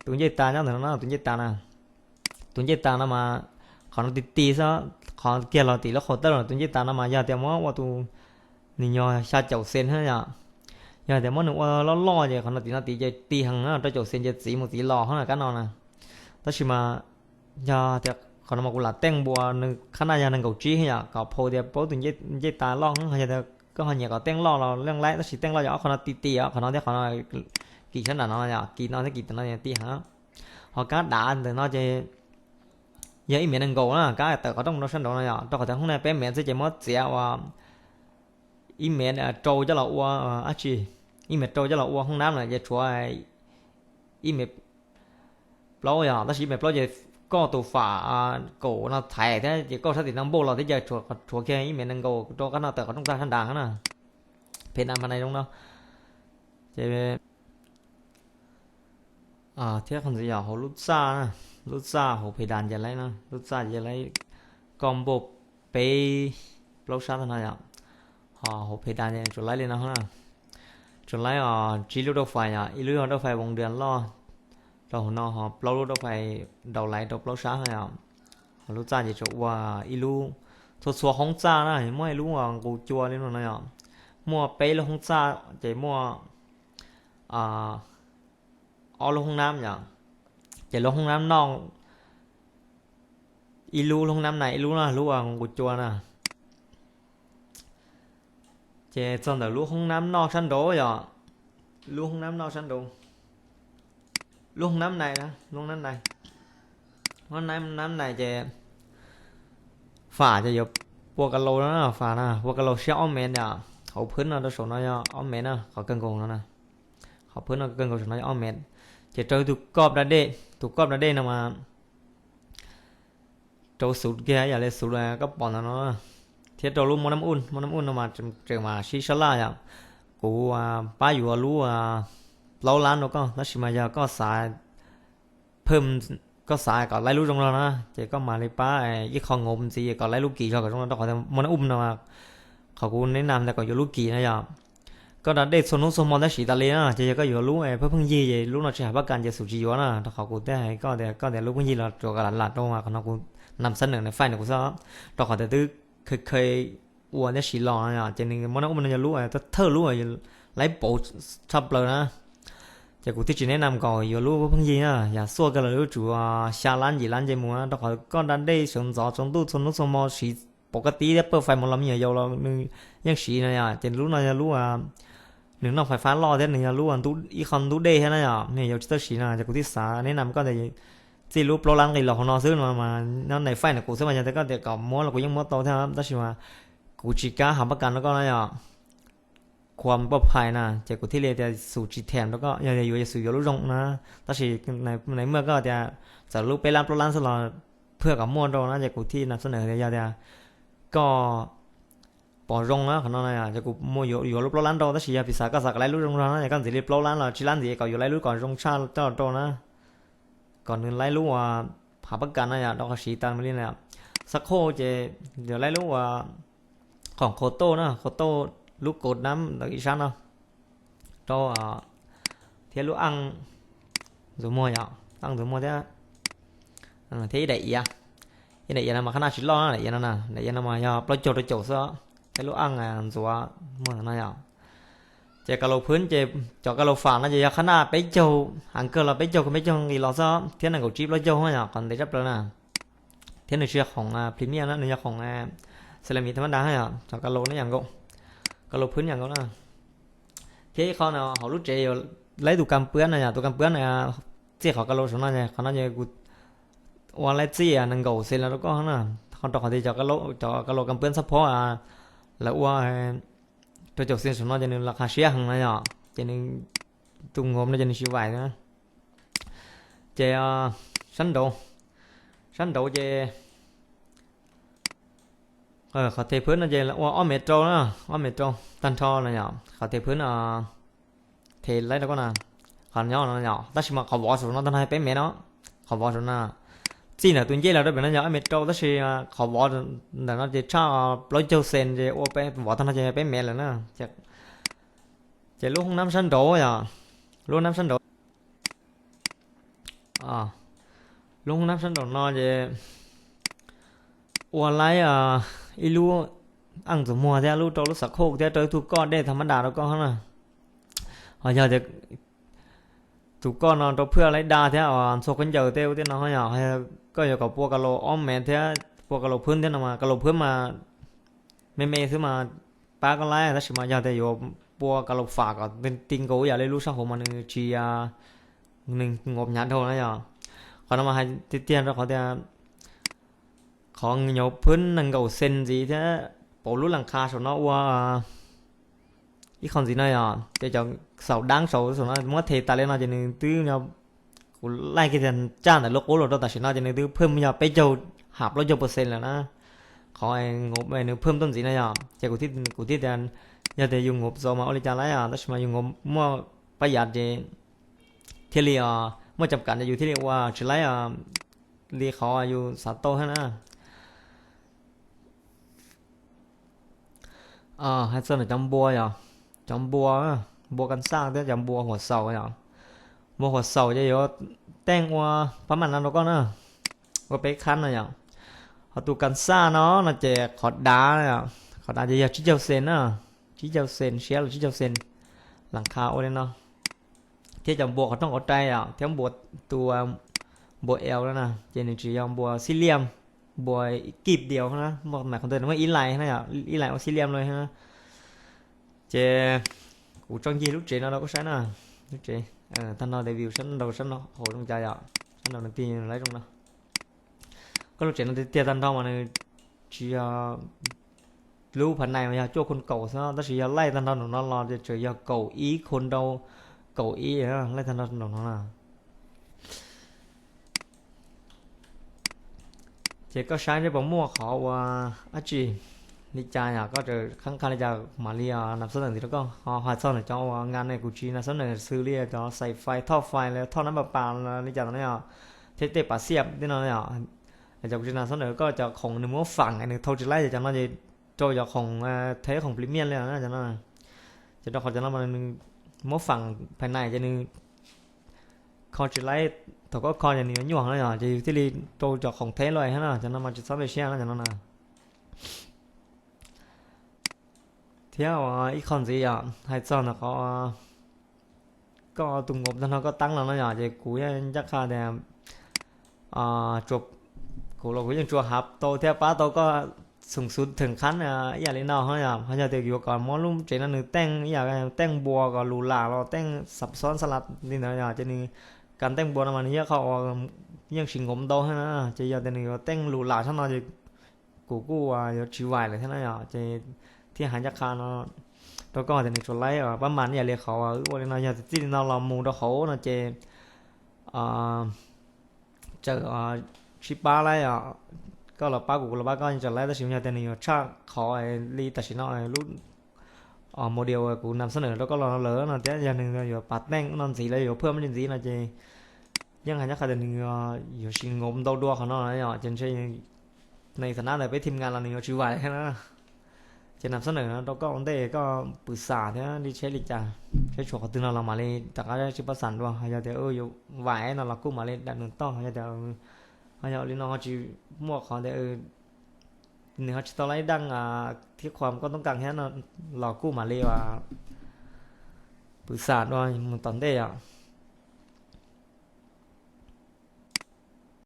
Tung Djiê Tan nhá, tung Djiê Tan nè. Tung Djiê Tan nè, mà khó nói tí tí sao, khó kia lo tí là khó tớ rồi, Tung Djiê Tan nè mà giờ thì mới qua tu, nì nho xa chậu sen hết nhá. Giờ thì mới nụ qua lo lo vậy, khó nói tí nói tí vậy tí hằng á, cho chậu sen vậy tí một tí lo hết là cái nó nè. Tab sis mà giờ thì khó nói mà cũng là tên bùa, nụ khả năng giờ nâng cầu trí hết nhá, có phô thì bố Tung Djiê, Djiê Tan lo, giờ thì có họ nhẹ có tên lo lo, lăng lái, tab sis tên lo giờ khó nói tí tí á, khó nói thì khó nói kỳ sẵn là nó nhá, kỳ nó thì kỳ nó tí hả. Họ cá đã từ nó chứ. Giờ ít miệng đang gầu đó, cá tờ có trong nó sẵn đó nó, trong khỏi thằng hôm nay bé miệng sẽ chỉ mất xéo à. Ít miệng à, trâu cho là ua à, á chi. Ít miệng trâu cho là ua không nắm là giờ chúa à, ít miệng plau giờ, ta chỉ miệng plau giờ có tù phả à, cổ nó thải thế, giờ có sao thì nó bộ lo thế giờ chúa, chúa kia ít miệng đang gầu, cho cá nó tờ có trong ta sẵn đàng đó. Phê năm phần này đúng đó. Chứ Ờ, thiab khăn gì à, hố lút xa nè, lút xa hố phê đàn giờ lấy nè, lút xa giờ lấy combo pê plau sát thôi nè. Ờ, hố phê đàn giờ chuột lấy lên nó nè. Chuột lấy ờ, chỉ lút đâu phải à, ít lút đâu phải vòng đường lo. Rồi nó họ plau lút đâu phải đầu lấy đâu plau sát thôi à. Hố lút xa giờ chuột qua ít lút. Thua thua không xa nè, mua ít lút à, cú chua lên nó nè. Mua pê lút không xa, chỉ mua à, ເອົາລົງຫ້ອງນ້ຳຫຍັງ? ຈະລົງຫ້ອງນ້ຳນອກ ອີລູລົງນ້ຳໃນ ອີລູນະ ລູກຂອງກູຈົວນະ ເຈຊອນເດີ ລູກຫ້ອງນ້ຳນອກຊັ້ນໂດ ເຈ ລູກຫ້ອງນ້ຳນອກຊັ້ນໂດ ລູກຫ້ອງນ້ຳໃນນະ ລົງນ້ຳໃນ ຫ້ອງນ້ຳ ນ້ຳໃນເຈ ຝາຈະຢູ່ປົວກະໂລນະ ຝານະ ປົວກະໂລເຊຍອອມແມນເຈ ເຂົາເພິ່ນນະ ໂຕໂສນະ ອອມແມນນະ ເຂົາເກິ່ງກົງນະ Họ phớt nó cân cầu nó ôm mệt. Chỉ trôi tụ cọp ra đê, tụ cọp ra đê nó mà. Trôi sụt kia, giờ lại sụt là có bọn nó. Thiệt trôi lũ mua năm un, mua năm un nó mà trường, trường mà xí xá la vậy. Cú à, bá dụ lũ à, lâu lắm nó có, nó xí mà giờ có xài ເພີ່ມກໍສາຍກໍໄລ່ລຸລົງແລ້ວນະ ເຈກໍມາເລີຍປ້າ ອີກຂ້ອງງົມຊິກໍໄລ່ລຸກີຊອກກໍຕ້ອງມານະອຸ້ມນະ ເຂົາກູແນະນຳແຕ່ກໍຢູ່ລຸກີນະຢາ ກໍດາເດຊໂນໂຊມອນແຕ່ສີຕາເລນະ ເຈກໍຢູ່ລຸເພິ່ງຢີເຈລຸນອກຊິຫາປະກັນເຈສູຈີຢູ່ນະ ຖ້າເຂົາກູແຕ່ໃຫ້ກໍແຕ່ກໍແຕ່ລຸເພິ່ງຢີລະຕົວກະຫຼານຫຼາດໂຕມາຂອງເຮົາກູນຳສະເໜີໃນໄຟນະກູຊອບ ຕ້ອງຂໍແຕ່ຕື້ເຄີຍ ອວນຍາສີຫຼອງນະ ເຈໜຶ່ງມອນອາອຸມນະຍາລຸເອີ ເທີລຸໄລໂປຊັບເລີນະ ເຈກູທີ່ຈິແນະນຳກໍຢາລຸເພິ່ງຢີນະ ຢາຊົ່ວກະເລີລຸຈູຊາລ້ານຢີລ້ານເຈໝູນະ ຕ້ອງຂໍກໍດານເດເສີງຈອເສີງຕູ້ເສີງນຸສມອລສີປົກກະຕິເປີດໄຟໝໍລຳຍາວລະໜຶ່ງຍັງສີນະ ເຈລຸນະຍາລຸອາ ໜຶ່ງນອກໄຟຟ້າຫຼໍ່ແທ້ໜຶ່ງຍາລຸອັນຕຸອີຄອນຕຸເດແທ້ນະ ເມຍໂຍຊິເຕີສີນະ ຈາກກຸທິສາແນະນຳກໍໄດ້ ຊິລຸໂປລານກີຫຼອກຂອງນອກຊື້ມາ ມານຳໃນໄຟນະ ກູຊື້ມາຈາກແຕ່ກໍແຕ່ກໍມົວລະ ກູຍັງມົວໂຕແທ້ ແຕ່ຊິວ່າ ກູຊິກ້າຮັບປະກັນແລ້ວກໍນະ ຄວາມປອດໄພນະ ຈາກກູທີ່ເລແຕ່ສູຈິແຖມ ແລ້ວກໍຢ່າຢູ່ຢ່າສູຢູ່ລຸລົງນະ ແຕ່ຊິໃນ ໃນເມື່ອກໍແຕ່ຈະລຸໄປລານໂປລານສະຫຼອດ ເພື່ອກັບມົວໂຕນະ ຈາກກູທີ່ນຳສະເໜີແຕ່ຢ່າແຕ່ກໍ Pos rông á, khả năng này à, giờ cũng mua dua, dua lốp lốp lăn đâu, ta chỉ là vì sao các sao cái lái lút rông ra, các gì lốp lốp lăn là chỉ lăn gì, có dua lái lút còn rông xa cho đâu nữa. Còn nên lái lút à, phá bắt cản này à, đâu có xí tan mới lên này à. Sắc khô chứ, giờ lái lút à, khoảng khô tô nữa, khô tô lút cột nắm, đâu ít sát đâu. Đâu à, thế lút ăn, rồi mua nhở, ăn rồi mua thế. Ờ, thế đại ý à. Thế đại ý là mà khả năng chỉ lo đại ý nó nè, đại ý nó mà do bao châu, bao châu sao. Thế lút ăn à, rồi mua nó nhở. Ché ka lo phun, ché cho ka lo phản nó, ché khả năng bao châu, hàng cơ là bao châu, bao châu thì lo sao. Thế là cậu chip bao châu thôi nhở, còn để chấp rồi nè. Thế này chưa khổng à, premium nó, này khổng à, salami thơm đá hả, cho ka lo nó nhàng gỗ. Ka lo phun nhàng gỗ nè. Thế con nó, họ lút ché, lấy tụ cam pướn này nhở, tụ cam pướn này, chia khỏi ka lo số nó nhỉ, còn nó nhỉ, ວ່າໄລ່ເສຍໜຶ່ງໂກເຊັນແລ້ວກໍຫັ້ນນະ ເຂົາຕ້ອງຂໍທີ່ຈອກກະໂລ ຈອກກະໂລກຳເປື້ອນສະເພາະ ອາ ລະອວ ໂຕເຈົ້າເຊັນສຳນອນຈະໜຶ່ງລາຄາເສຍຫັງນະເນາະ ຈະໜຶ່ງຕຸງໂຮມນະ ຈະໜຶ່ງຊິໄຫວນະ ເຈ ອາ ຊັນໂດ ຊັນໂດເຈ ເອີ ເຂົາເທພື້ນນະເຈ ລະອວອ້ອມເມໂຕນະ ອ້ອມເມໂຕ ຕັນທໍ່ນະເນາະ ເຂົາເທພື້ນ ອາ Thì lấy đâu có nè. Còn nhỏ nó nhỏ. Ta chỉ mà khó vỏ số nó, ta hay pé mẹ nó. Khó vỏ số nó. Chỉ là tôi dễ là đó, bên nó nhỏ, em mệt trâu, ta chỉ mà khó vỏ, là nó chỉ cho, lối châu sen, chỉ ô pé, vỏ ta nó chỉ pé mẹ là nó. Chắc. Chỉ lúc không nắm sẵn đồ vậy. Lúc nắm sẵn đồ. ອາ ລົງນຳຊັ້ນດອກເນາະ ເຈ ອວນໄລ ອາ ອີລູ ອັງໂຕມົວແທ້ ລູໂຕລູສາໂຄກແທ້ ໂຕທຸກກ້ອນເດ້ ທຳມະດາດອກກ້ອນຫັ້ນນະ ເຮົາຢາກຈະ ທຸກກ້ອນເນາະ ໂຕເພື່ອໄລດາແທ້ ອາ ໂຊກຄົນເຢີເຕ້ເຕ້ເນາະ ເຮົາຢາກໃຫ້ ກໍຢາກກັບພວກກະໂລອ້ອມແມ່ນແທ້ ພວກກະໂລເພິ່ນແທ້ນະ ມາກະໂລເພິ່ນມາ ແມ່ໆ ຊື້ມາ ປາກໍໄລ ແຕ່ຊິມາຢາກແຕ່ຢູ່ ປວກກະໂລຝາກກໍຕິງໂກຢາເລີຍ ລູກສາໂຄມາໜຶ່ງເຈຍ ໜຶ່ງງົບຍາໂທນະຢາ ຂໍນຳມາໃຫ້ຕິຕຽນ ຂໍແຕ່ ຂໍເງິນໂຍເພິ່ນໜຶ່ງເກົ້າເຊັນຈີແທ້ ໂປລຸຫຼັງຄາໂຊເນາະ ວ່າ ອີຄອນຊີເນາະ ເຈົ້າເສົາດັງເສົາໂຊເນາະ ເມື່ອເທຕາເລເນາະ ຈະໜຶ່ງຕື້ເນາະ ກູໄລ່ກິນຈານແຕ່ລູກໂອໂລດຕາຊິເນາະ ຈະໜຶ່ງຕື້ເພີ່ມຍາໄປເຈົ້າ ຫາບຮ້ອຍເຈົ້າເປີເຊັນແລ້ວນະ ຂໍໃຫ້ງົບໄວ້ໜຶ່ງເພີ່ມຕົ້ນສີເນາະ ຈະກູທີ່ ກູທີ່ແຕ່ ຢາກແຕ່ຢູ່ງົບໂຊມາໂອລິຈາໄລອາ ແຕ່ຊິມາຢູ່ງົບມົວປະຢັດເຈ ເທລີອາ ມົວຈຳກັດ ຈະຢູ່ເທລີວ່າຊິໄລອາ ລີເຂົາອາ ຢູ່ສາໂຕຫັ້ນນະ. ອາ ໃຫ້ເສີນຈອມບົວເນາະ ຈອມບົວ ບົວກັນຊາກເດີ ຈອມບົວຫົວເສົາເນາະ ບົວຫົວເສົາຈະຢູ່ແຕ່ງອັວປະມານນັ້ນແລ້ວກໍນະ ບໍ່ໄປຄັນນະເນາະ ເຮົາຕູກັນຊາເນາະ ນະແຈ ຂໍດາເນາະ ຂໍດາຈະຢູ່ຈີເຈົ້າເຊັນນະ ຈີເຈົ້າເຊັນ ເຊຍຈີເຈົ້າເຊັນ ຫຼັງຄາໂອເດເນາະ. ເທຈອມບົວເຂົາຕ້ອງເອົາໃຈອະ ເທຈອມບົວຕົວ ບົວແອວນັ້ນນະ ເຈໜຶ່ງຈີຈອມບົວສີ່ຫຼ່ຽມ ບົວກີບດຽວນະ ໝາຍຄວາມຕົວນັ້ນວ່າອີໄລນະ ອີໄລອອກສີ່ຫຼ່ຽມເລີຍນະ ເຈ ກູຈ້ອງຢີລູກເຈນະ ເຮົາກໍໃຊ້ນະ ລູກເຈ ເອີ ທ່ານເນາະ ເດວິວ ຊັ້ນດອກ ຊັ້ນເນາະ ໂຫ ຕົງໃຈອະ ຊັ້ນດອກໜຶ່ງຕີໄລຕົງເນາະ ກໍລູກເຈນະ ເຕຍທ່ານເນາະ ມາໃນເຈຍ ລູກພາຍໃນມາຢາກຈົວຄົນເກົ່າຊະ ແຕ່ຊິຢາກໄລ່ທ່ານເນາະ ນອນລອ ຈະເຈີຢາກເກົ່າອີກຄົນເກົ່າ ເກົ່າອີກນະ ໄລ່ທ່ານເນາະ ນອນລອນະ. ເຈກໍໃຊ້ໄດ້ບໍ່ໝວກເຂົາວ່າ ອາຈີ ນິຈາຍອະ ກໍຈະຄັງຄານິຈາມາເລຍນຳສະເໜີທີ່ລະກໍເຮົາຫາສອນເຈົ້າວ່າງານໃນກູຈີນະສະເໜີຊື່ເລຍ ຈະໃສ່ໄຟ ທໍ່ໄຟ ແລະທໍ່ນ້ຳປະປາ ແລະນິຈານນີ້ອະ ເທເຕປາສຽບນີ້ເນາະ ອາຈານກູຈີນະສະເໜີກໍຈະຂອງໜຶ່ງໝໍຝັງ ອັນໜຶ່ງໂທຈິໄລ ຈານນັ້ນ ໂຕເຈົ້າຂອງ ເອີ ແທ້ຂອງພຣີມຽມແລ້ວນະ ຈາກນັ້ນ ຈາກນັ້ນເຂົາຈະນຳມາໜຶ່ງໝໍຝັງພາຍໃນ ຈາກໜຶ່ງເຂົາຊິໄລ່ ເຂົາກໍຂໍຈາກໜຶ່ງຫຍວງແລ້ວ ຈະຢູ່ທີ່ລີໂຕເຈົ້າຂອງແທ້ເລີຍຫັ້ນນະ ຈາກນັ້ນມາຈະຊອບໄປເຊຍນະ ຈາກນັ້ນນະ ທ່ຽວ ອີຄອນຊີອະ ໃຫ້ຊອນນະ ກໍ ກໍຕຸງງົບນັ້ນເຮົາກໍຕັ້ງແລ້ວເນາະ ເຈົ້າ ເຈກູຍັງຈັກຄາແດ່ ອ່າ ຈົບ ກູລະກູຍັງຈົວຮັບໂຕແທ້ ປ້າໂຕກໍສູງສຸດເຖິງຂັ້ນ ອ່າ ອີຫຍັງເລີຍເນາະ ເຮົາຢາກ ເຮົາຢາກແຕ່ຢູ່ກ່ອນ ໝໍລຸມເຈນະ ໜຶ່ງແຕ່ງອີຫຍັງ ແຕ່ງບົວກໍຫຼູຫຼາເນາະ ແຕ່ງຊັບຊ້ອນສະຫຼັດນີ້ເນາະ ເຈົ້າ ຈະໜຶ່ງການແຕ່ງບົວນຳມັນເຍາະ ເຂົາຍັງຊິງົມໂຕຫັ້ນນະ ຈະຢາກແຕ່ໜຶ່ງແຕ່ງຫຼູຫຼາຊັ້ນເນາະ ເຈົ້າ ກູກູວ່າຢູ່ຊີວາຍເລີຍຫັ້ນນະ ເຈົ້າ ທີ່ຫາຍາກຄາເນາະ ໂຕກໍຈະໜຶ່ງໂຊໄລ ປະມານນີ້ເລີຍ ເຂົາວ່າ ໂອ້ ເນາະ ຢ່າຕິດເນາະ ລາວໝູ່ດອກເຂົາເນາະ ເຈ ອ່າ ເຈີ ອ່າ ຊິປາໄລ ອ່າ ກໍລາວປາ ກູລາວປາ ກໍຈະໄລ ແຕ່ຊິມີແຕ່ນີ້ ຊາກ ຂໍໄອ້ລີ ຕາຊິເນາະ ລູກ ອ່າ ໂມເດວ ກູນຳສະເໜີ ໂຕກໍລາວເລີເນາະ ແຕ່ຢ່າງໜຶ່ງ ຢູ່ປາແຕ່ງນອນສີ ແລະຢູ່ເພີ່ມມັນຈັ່ງຊີ້ເນາະ ເຈ ຍັງຫາຍາກຄາແຕ່ໜຶ່ງ ອ່າ ຢູ່ຊິງົມໂຕດວງເຂົາເນາະ ເຈົ້າ ເຈນໃຊ້ ໃນຖານະໃດໄປທີມງານລາວນີ້ວ່າຊິໄຫວຫັ້ນນະ ຈະນຳສະເໜີເນາະ ໂຕກໍເດກໍປຶກສາແທ້ ລີເຊລີຈາ ໃຊ້ໂຊກະຕື່ນເນາະ ລາວມາລີ ຕະກະຊິປະສານດ້ວຍ ເຮົາຢາກແຕ່ ເອີ ຢູ່ໄຫວເນາະ ລາວກູ້ມາລີ ດັນໜຶ່ງຕໍ່ ເຮົາຢາກແຕ່ ເຮົາຢາກລີເນາະ ເຮົາຊິໝວກເຂົາແຕ່ ເອີ ນີ້ເຮົາຊິຕໍ່ໄລ່ດັງ ອ່າ ທີ່ຄວາມກໍຕ້ອງການແທ້ເນາະ ລາວກູ້ມາລີວ່າ ປຶກສາດ້ວຍ ມັນຕອນເດອະ